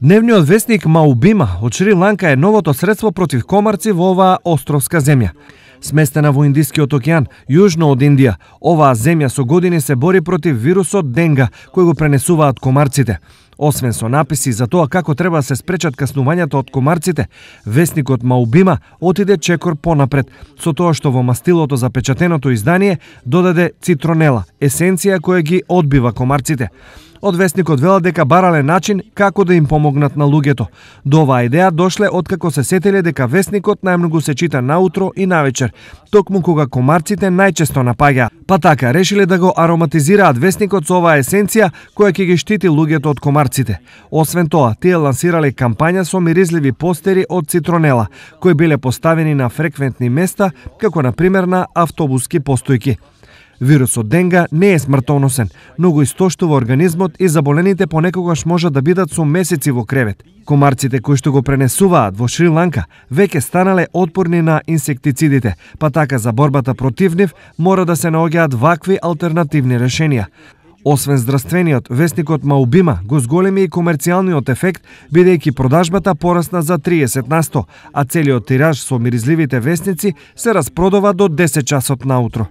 Дневниот вестник Маубима од Шри-Ланка е новото средство против комарци во оваа островска земја. Сместена во Индискиот океан, јужно од Индија, оваа земја со години се бори против вирусот денга, кој го пренесуваат комарците. Освен со написи за тоа како треба да се спречат каснувањата од комарците, вестникот Маубима отиде чекор понапред, со тоа што во мастилото за печатеното издание додаде цитронела, есенција која ги одбива комарците. Од вестникот велат дека барале начин како да им помогнат на луѓето. До оваа идеја дошле откако се сетиле дека вестникот најмногу се чита наутро и навечер, токму кога комарците најчесто напаѓаат. Па така решиле да го ароматизираат вестникот со оваа есенција која ќе ги штити луѓето од комарците. Освен тоа, тие лансирале кампања со миризливи постери од цитронела, кои биле поставени на фреквентни места, како на пример на автобуски постојки. Вирусот денга не е смртоносен, но го истоштува организмот и заболените понекогаш можат да бидат со месеци во кревет. Комарците кои што го пренесуваат во Шри-Ланка веќе станале отпорни на инсектицидите, па така за борбата против нив мора да се наоѓаат вакви алтернативни решенија. Освен здравствениот, вестникот Маубима го зголеми и комерцијалниот ефект, бидејќи продажбата порасна за 30%, а целиот тираж со миризливите вестници се распродава до 10 часот наутро.